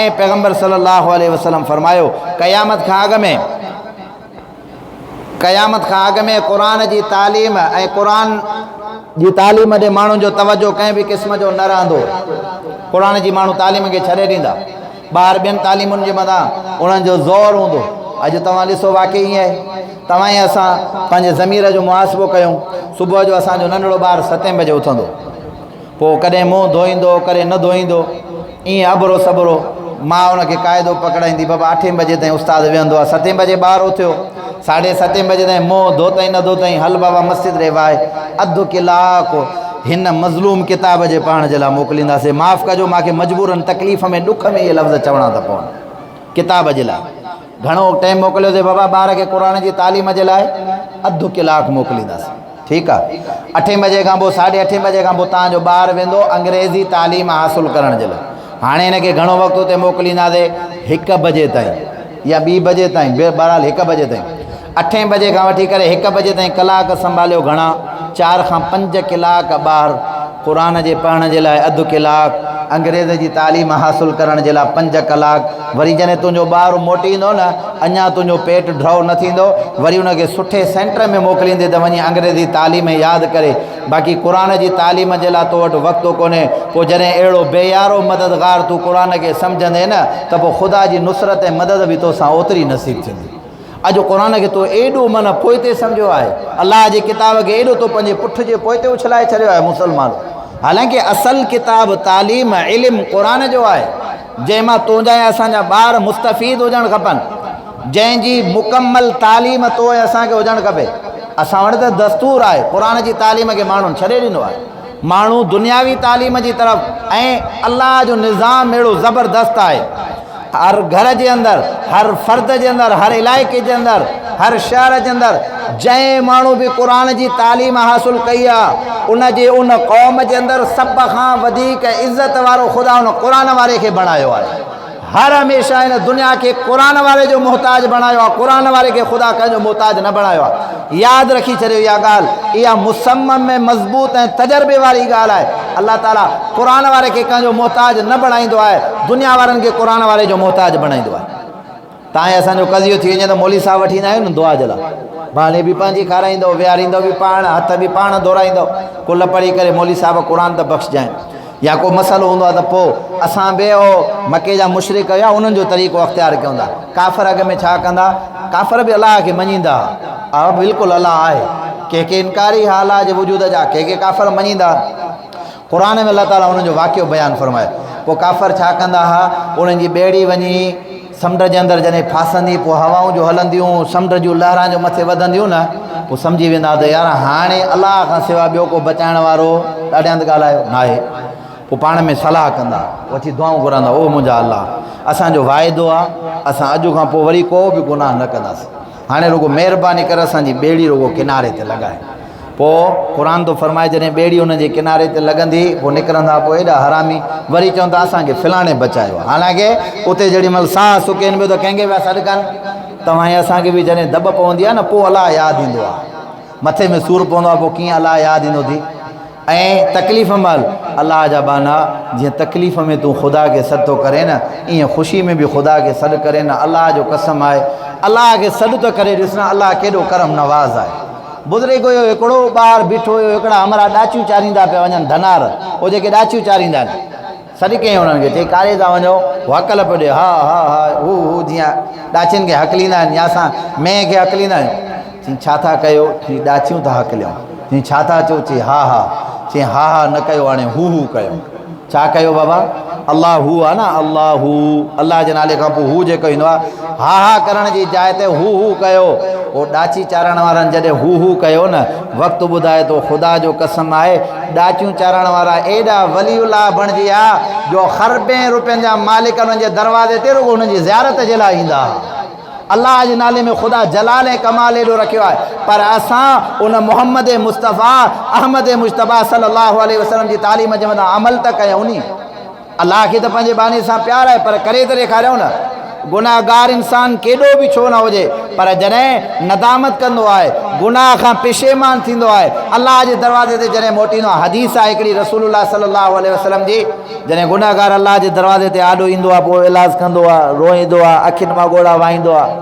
۽ پيغمبر صلي الله عليه وسلم فرمايو، قيامت کان اڳ ۾، قيامت کان اڳ ۾ قرآن جي تعليم ۽ قرآن جي تعليم ڏي ماڻهن جو توجه ڪنهن به قسم جو نه رهندو. قرآن جي ماڻهو تعليم کي ڇڏي ڏيندا. ٻاهر ٻين تعليمن جي مٿان انهن جو زور هوندو. اڄ توهان ڏسو واقعي ائين آهي. توهان ۽ اسان پنهنجي ضمير جو محاسبو ڪيون. صبح جو اسان جو ننڍڙو ٻار ستين بجي اٿندو. پوء ڪڏهن منهن ڌوئيندو، ڪڏهن نه ڌوئيندو. ائين اڀرو سڀرو ماء ان کي قاعدو پڪڙائيندي، بابا اٺين بجي تائين استاد ويهندو آهي، ستين بجي ٻار اٿيو، ساڍي ستين بجي تائين منهن ڌوتائين نه ڌوتائين، هل بابا مسجد ڏي واء. اڌ ڪلاڪ هن مظلوم ڪتاب جي پڙهڻ جي لاء موڪلينداسين. معاف ڪجو مان کي مجبورن تڪليف ۾ ڏک ۾ اهي لفظ چوڻا ٿا پون. ڪتاب جي لاء گهڻو ٽائيم موڪليوسين بابا ٻار کي قرآن جي تعليم جي لاء اڌ ڪلاڪ موڪلينداسين. ٺيڪ آ اٺين بجي کان پوء ساڍي اٺين بجي کان پوء توهان جو ٻار ويندو انگريزي تعليم حاصل ڪرڻ جي لاء هاڻي هن کي گهڻو وقت اتي موڪلينداسي هڪ بجي تائين يا ٻي بجي تائين بهرحال هڪ بجي تائين اٺين بجي کان وٺي ڪري هڪ بجي تائين ڪلاڪ سنڀاليو گهڻا چار کان پنج ڪلاڪ ٻار قرآن جي پڙهڻ جي لاء اڌ ڪلاڪ، انگريز جي تعليم حاصل ڪرڻ جي لاء پنج ڪلاڪ، وري جڏهن تنهنجو ٻار موٽي ايندو نه، اڃا تنهنجو پيٽ ڍؤ نه ٿيندو، وري ان کي سٺي سينٽر ۾ موڪليندي ته وڃي انگريزي تعليم ياد ڪري، باقي قرآن جي تعليم جي لاء تو وٽ وقت ڪونهي، پوء جڏهن اهڙو بي يارو مددگار تون قرآن کي سمجهندين نه ته پوء خدا جي نصرت ۽ مدد به توسان اوتري نصيب ٿيندي. اڄ قرآن کي تو ايڏو معنيٰ پوئتي سمجهيو آهي، الله جي ڪتاب کي ايڏو تو پنهنجي پٺ جي پوئتي اڇلائي ڇڏيو آهي مسلمان. حالانڪه اصل ڪتاب تعليم علم قرآن جو آهي، جنهن مان تنهنجا ۽ اسان جا ٻار مستفيد هجڻ کپن، جنهن جي مڪمل تعليم تو ۽ اسان کي هجڻ کپي. اسان وٽ ته دستور آهي، قرآن جي تعليم کي ماڻهن ڇڏي ڏنو آهي. ماڻهو دنياوي تعليم جي طرف ۽ الله جو نظام اهڙو زبردست آهي. هر گهر جي اندر، هر فرد جي اندر، هر علائقي جي اندر، هر شهر جي اندر جنهن ماڻهو به قرآن جي تعليم حاصل ڪئي آ ان جي ان قوم جي اندر سڀ کان وڌيڪ عزت وارو خدا ان قرآن واري کي بڻايو آهي. هر هميشه هن دنيا کي قرآن واري جو محتاج بڻايو آهي، قرآن واري کي خدا ڪنهن جو محتاج نه بڻايو آهي. ياد رکي ڇڏيو اها ڳالهه، اها مصمم ۽ مضبوط ۽ تجربي واري ڳالهه آهي. الله تعاليٰ قرآن واري کي ڪنهن جو محتاج نه بڻائيندو آهي، دنيا وارن کي قرآن واري جو محتاج بڻائيندو آهي. تان اسان جو قضيو ٿي وڃي ته مولوي صاحب وٺي ايندا آهيون نه دعا جي لاء، بهاني به پنهنجي کارائيندو، ويهاريندو به پاڻ، هٿ به پاڻ ڌورائيندو، ڪل پڙهي ڪري مولوي صاحب قرآن ته بخشجانء. يا ڪو مسئلو هوندو آهي ته پوء اسان به اهو مڪي جا مشرڪ هيا انهن جو طريقو اختيار ڪيون ٿا. ڪافر اڳ ۾ ڇا ڪندا؟ ڪافر به الله کي مڃيندا ها. ها بلڪل الله آهي. ڪي ڪي انڪاري ها الله جي وجود جا، ڪي ڪي ڪافر مڃيندا. قرآن ۾ الله تعاليٰ انهن جو واقعو بيان فرمايو. پوء ڪافر ڇا ڪندا ها؟ انهن جي ٻيڙي وڃي سمنڊ جي اندر جڏهن ڦاسندي پوء هوائون جو هلنديون، سمنڊ جون لهران جو مٿي وڌنديون نه، پوء سمجهي ويندا ته يار هاڻي الله کان سوا ٻيو ڪو بچائڻ وارو ڏاڍيان ته ڳالهايو ناهي. پوء پاڻ ۾ صلاح ڪندا، پوء اچي دعائون گهرندا، او منهنجا الله! اسان جو واعدو آ، اسان اڄ کان پوء وري ڪو به گناهه نه ڪنداسين. هاڻي رڳو مهرباني ڪر اسان جي ٻيڙي رڳو ڪناري تي لڳاء. پوء قرآن ٿو فرمائي جڏهن ٻيڙي انهن جي ڪناري تي لڳندي پوء نڪرندا پوء ايڏا حرامي وري چوندا اسان کي فلاڻي بچايو آهي حالانڪه اتي جيڏي مهل ساهه سڪين پيو ته ڪنهن کي پيا سڏ ڪن توهان ۽ اسان کي به جڏهن دٻ پوندي آهي نه پوء الله ياد ايندو آهي مٿي ۾ سور پوندو آهي پوء ڪيئن الله ياد ايندو ٿي ۽ تڪليف مهل الله جا ٻانها جيئن تڪليف ۾ تون خدا کي سڏ ٿو ڪرين نه ائين خوشي ۾ به خدا کي سڏ ڪرين نه الله جو قسم آهي الله کي سڏ ته ڪري ڏس نه الله ڪيڏو ڪرم نواز آهي. بزرگ هيو هڪڙو ٻاهر بيٺو هيو هڪڙا همراهه ڏاچيون چاريندا پيا وڃن ڌنار اهي جيڪي ڏاچيون چاريندا آهن سڏ ڪيائين انهن کي چئي ڪاڏي ٿا وڃو هو هڪل پيو ڏي ها ها ها هو هو جيئن ڏاچين کي هڪليندا آهن يا اسان مينهن کي هڪليندا آهيون چئي ڇا ٿا ڪيو چئي ڏاچيون ٿا هڪليون چئي ڇا ٿا چئو چئي ها ها چئي ها ها نه ڪيو هاڻي هو هو ڪيو ڇا ڪيو بابا الله هو آ نه الله هو الله جي نالي کان پوء هو جيڪو ايندو آ ها ها ڪرڻ جي جاء تي هو هو ڪيو پوء ڏاچي چارڻ وارن جڏهن هو هو ڪيو نه وقت ٻڌائي ٿو خدا جو قسم آهي ڏاچيون چارڻ وارا ايڏا ولي الله بڻجي ويا جو خربين روپين جا مالڪ انهن جي دروازي تي رڳو انهن جي زيارت جي لاء ايندا ها الله جي نالي ۾ خدا جلال ۽ ڪمال ايڏو رکيو آهي پر اسان ان محمد مصطفيٰ احمد مجتبيٰ صلي الله عليه وسلم جي تعليم جي مٿان عمل ته ڪيون ني. الله کي ته پنهنجي ٻانهي سان پيار آهي پر ڪري ته ڏيکاريون نه. گناهگار انسان ڪيڏو به ڇو نه هجي پر جڏهن ندامت ڪندو آهي، گناهه کان پشيمان ٿيندو آهي، الله جي دروازي تي جڏهن موٽيندو آهي، حديث آهي هڪڙي رسول الله صلي الله عليه وسلم جي، جڏهن گنهگار الله جي دروازي تي آڏو ايندو آهي پوء ايلاز ڪندو آهي، روئيندو آهي، اکين مان ڳوڙها وهائيندو آهي،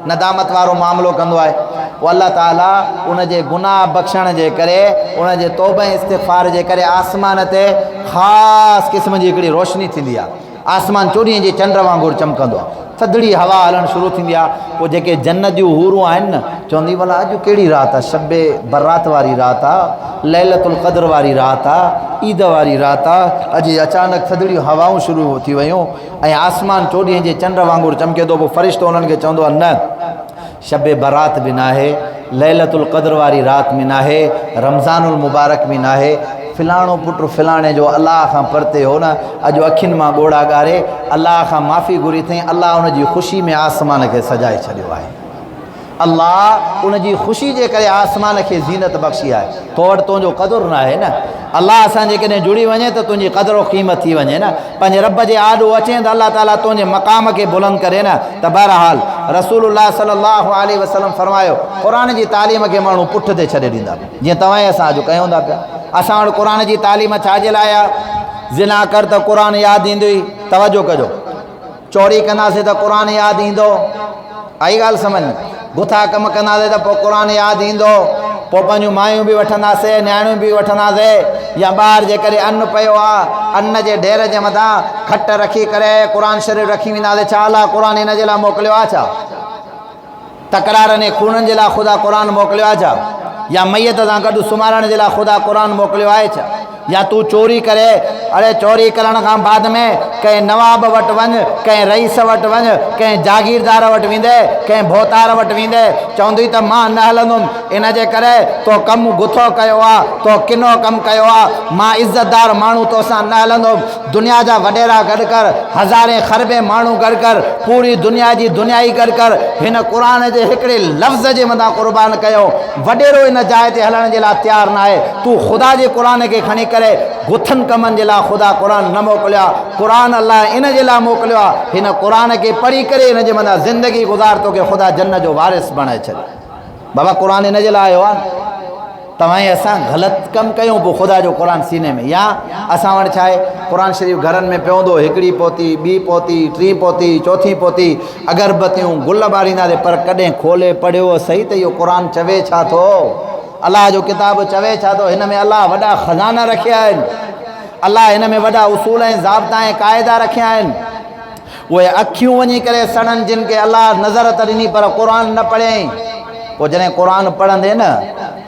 ندامت وارو معاملو ڪندو آهي، پوء الله تعالي ان جي گناهه بخشڻ جي ڪري، ان جي توبه ۽ استغفار جي ڪري آسمان تي خاص قسم جي هڪڙي روشني ٿيندي آهي. آسمان چوڏهينء جي چنڊ وانگر چمڪندو آهي. ٿڌڙي هوا هلڻ شروع ٿيندي آهي. پوء جيڪي جنت جون حورون آهن نه، چونديون ڀلا اڄ ڪهڙي رات آهي؟ شب برات واري رات آهي، ليلة القدر واري رات آهي، عيد واري رات آهي. اڄ اچانڪ ٿڌڙيون هوائون شروع ٿي ويون ۽ آسمان چوڏهينء جي چنڊ وانگر چمڪي ٿو. پوء فرشتو انهن کي چوندو آهي، نه! شب برات به ناهي، ليلة القدر واري رات به ناهي، رمضان المبارڪ به ناهي، فلاڻو پٽ فلاڻي جو الله کان پرتي هو نه، اڄ اکين مان ڳوڙها ڳاري الله کان معافي گهري اٿئين، الله ان جي خوشي ۾ آسمان کي سجائي ڇڏيو آهي. الله ان جي خوشي جي ڪري آسمان کي زينت بخشي آهي. تو وٽ تنهنجو قدر ناهي نه. الله سان جيڪڏهن جڙي وڃين ته تنهنجي قدر و قيمت ٿي وڃي نه. پنهنجي رب جي آڏو اچين ته الله تعاليٰ تنهنجي مقام کي بلند ڪري نه ته بهرحال رسول الله صلي الله عليه وسلم فرمايو قرآن جي تعليم کي ماڻهو پٺ تي ڇڏي ڏيندا جيئن توهان ۽ اسان اڄ ڪيون ٿا پيا اسان وٽ قرآن جي تعليم ڇا جي لاء آهي زنا ڪر ته قرآن ياد ايندوئي توجه ڪجو چوري ڪنداسين ته قرآن ياد ايندو. آئي ڳالهه سمجهه ۾؟ گٿا ڪم ڪنداسين ته پوء قرآن ياد ايندو. پوء پنهنجون مايون به وٺنداسين، نياڻيون به وٺنداسين يا ٻاهر جيڪڏهن ان پيو آ، ان جي ڍير جي مٿان کٽ رکي ڪري قرآن شريف رکي وينداسين. ڇا الله قرآن ان جي لاء موڪليو آ ڇا؟ تڪرارن ۽ خونن جي لاء خدا قرآن موڪليو آهي ڇا؟ يا ميت سان گڏ سمهارڻ جي لاء خدا قرآن موڪليو آهي ڇا؟ يا تون چوري ڪري، اڙي چوري ڪرڻ کان بعد ۾ ڪنهن نواب وٽ وڃ، ڪنهن رئيس وٽ وڃ، ڪنهن جاگيردار وٽ ويندي، ڪنهن ڀوتار وٽ ويندي، چوندي ته مان نه هلندم، ان جي ڪري تو ڪم گٿو ڪيو آ، تو ڪنو ڪم ڪيو آ، مان عزتدار ماڻهو توسان نه هلندم. دنيا جا وڏيرا گڏ ڪر، هزارين خربين ماڻهو گڏ ڪر، پوري دنيا جي دنيا ئي گڏ ڪر، هن قرآن جي هڪڙي لفظ جي مٿان قربان ڪيو، وڏيرو ان جاء تي هلڻ جي لاء تيار ناهي، تون خدا جي قرآن کي کڻي ڪري گٿن ڪمن جي لاء خدا قرآن نه موڪليو آهي، قرآن الله ان جي لاء موڪليو آهي، هن قرآن کي پڙهي ڪري ان جي مٿان زندگي گذار توکي خدا جنت جو وارث بڻائي ڇڏي. بابا قرآن ان جي لاء آيو آهي توهان ۽ اسان غلط ڪم ڪيون پوء خدا جو قرآن سيني ۾ يا اسان وٽ ڇا آهي قرآن شريف گهرن ۾ پيو هوندو هڪڙي پوتي ٻي پوتي ٽين پوتي چوٿين پوتي اگربتيون گل ٻارينداسين پر ڪڏهن کولي پڙهيو صحيح ته اهو قرآن چوي ڇا ٿو الله جو ڪتاب چوي ڇا ٿو هن ۾ الله وڏا خزانا رکيا آهن الله هن ۾ وڏا اصول ۽ ضابطا ۽ قاعدا رکيا آهن اهي اکيون وڃي ڪري سڙن جن کي الله نظر ته ڏني پر قرآن نه پڙهيائين. پوء جڏهن قرآن پڙهندين نه،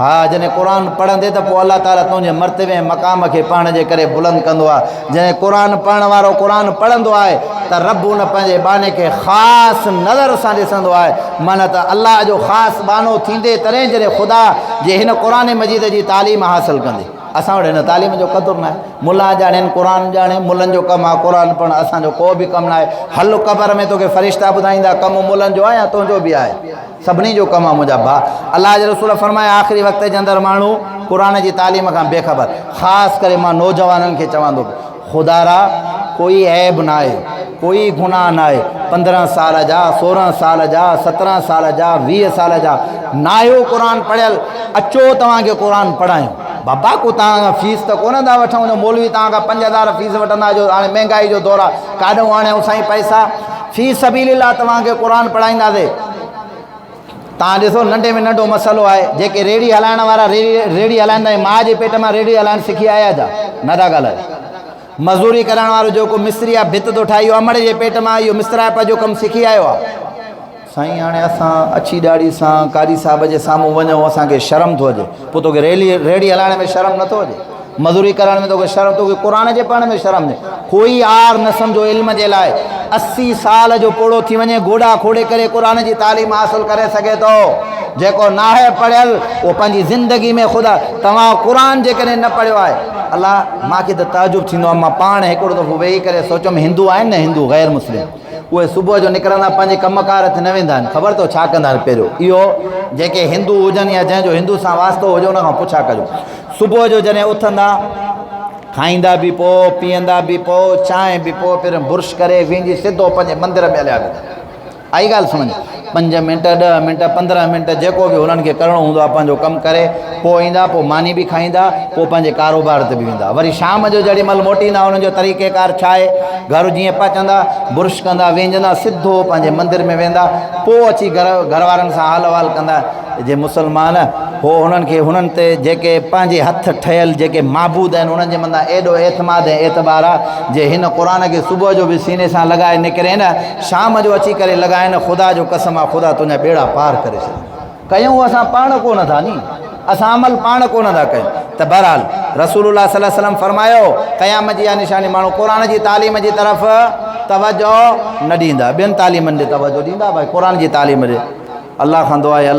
ها جڏهن قرآن پڙهندين ته پوء الله تعاليٰ تنهنجي مرتبي ۽ مقام کي پڙهڻ جي ڪري بلند ڪندو آهي. جڏهن قرآن پڙهڻ وارو قرآن پڙهندو آهي ته رب ان پنهنجي ٻانهي کي خاص نظر سان ڏسندو آهي. معنيٰ ته الله جو خاص ٻانهو ٿيندي تڏهن جڏهن خدا جي هن قرآن مجيد جي تعليم حاصل ڪندي. اسان وٽ هن تعليم جو قدر ناهي. ملا ڄاڻين قرآن ڄاڻي، ملن جو ڪم آ قرآن پڙهڻ، اسان جو ڪو به ڪم ناهي. هل قبر ۾ توکي فرشتا ٻڌائيندا ڪم ملن جو آهي يا تنهنجو به آهي. سڀني جو ڪم آ منهنجا ڀاء. الله جي رسول فرمايو آخري وقت جي اندر ماڻهو قرآن جي تعليم کان بي خبر. خاص ڪري مان نوجوانن کي چوان ٿو خدارا ڪوئي عيب ناهي، ڪوئي گناهه ناهي، 15 سال جا، 16 سال جا، 17 سال جا، 20 سال جا ناهيو قرآن پڙهيل، اچو توهان کي قرآن پڙهايون. بابا ڪو توهان کان فيس ته ڪونه ٿا وٺون جو مولوي توهان کان 5000 فيس وٺندا جو هاڻي مهنگائي جو دور آهي ڪاڏئون آڻيون سائين پئسا في سبيل الله توهان کي قرآن پڙهائينداسي. توهان ڏسو ننڍي ۾ ننڍو مسئلو آهي جيڪي ريڙهي هلائڻ وارا ريڙهي هلائيندا آهن ماء جي پيٽ مان ريڙهي هلائڻ سکي آيا ڇا نه ٿا ڳالهايو مزوري ڪرڻ وارو جيڪو مستري آهي ڀت ٿو ٺاهي اهو امڙ جي پيٽ مان اهو مسترائپ جو ڪم سکي آيو آهي سائين هاڻي اسان اڇي ڏاڙهي سان قاري صاحب جي سامهون وڃون اسان کي شرم ٿو اچي پوء توکي ريلي ريڙهي هلائڻ ۾ شرم نٿو اچي مزوري ڪرڻ ۾ توکي شرم توکي قرآن جي پڙهڻ ۾ شرم ٿئي ڪوئي عار نه سمجهو علم جي لاء 80 سال جو پوڙهو ٿي وڃي گوڏا کوڙي ڪري قرآن جي تعليم حاصل ڪري سگهي ٿو جيڪو ناهي پڙهيل اهو پنهنجي زندگي ۾ خدا توهان قرآن جيڪڏهن نه پڙهيو آهي الله ماکي ته تعجب ٿيندو آهي مان پاڻ هڪڙو دفعو ويهي ڪري سوچيم هندو آهن نه هندو غير مسلم اهي صبح جو نڪرندا پنهنجي ڪم ڪار تي نه ويندا آهن خبر اٿو ڇا ڪندا آهن پهريون اهو جيڪي هندو هجن يا جنهن جو هندو سان واسطو هجي ان کان پڇا ڪجو صبح جو جڏهن اٿندا، کائيندا به پوء، پيئندا به پوء، چانهه به پوء، پهريون برش ڪري وينجي سڌو پنهنجي مندر ۾ هليا ويندا. آئي ڳالهه سمجهه ۾؟ پنج منٽ، ڏهه منٽ، 15 منٽ جيڪو به هنن کي ڪرڻو هوندو آهي پنهنجو ڪم ڪري پوء ايندا، پوء ماني به کائيندا، پوء پنهنجي ڪاروبار تي به ويندا. وري شام جو جهڙي مهل موٽيندا انهن جو طريقه ڪار ڇا آهي؟ گهر جيئن پهچندا، برش ڪندا، وينجندا، سڌو پنهنجي مندر ۾ ويندا، پوء اچي گهر گهر وارن سان حال احوال ڪندا. جي مسلمان هو هنن کي هنن تي جيڪي پنهنجي هٿ ٺهيل جيڪي معبود آهن انهن جي مٿان ايڏو اعتماد ۽ اعتبار آ جي هن قرآن کي صبح جو به سيني سان لڳائي نڪرين شام جو اچي ڪري لڳائين خدا جو قسم آ خدا تنهنجا ٻيڙا پار ڪري ڇڏيندو. ڪيون اسان پاڻ ڪو نه ٿا ني اسان عمل پاڻ ڪو نه ٿا ڪيون ته بهرحال رسول الله صلي الله عليه وسلم فرمايو قيامت جي اها نشاني ماڻهو قرآن جي تعليم جي طرف توجه نه ڏيندا ٻين تعليمن ڏي توجه ڏيندا ڀائي قرآن جي تعليم ڏي الله کان دعا آهي الله.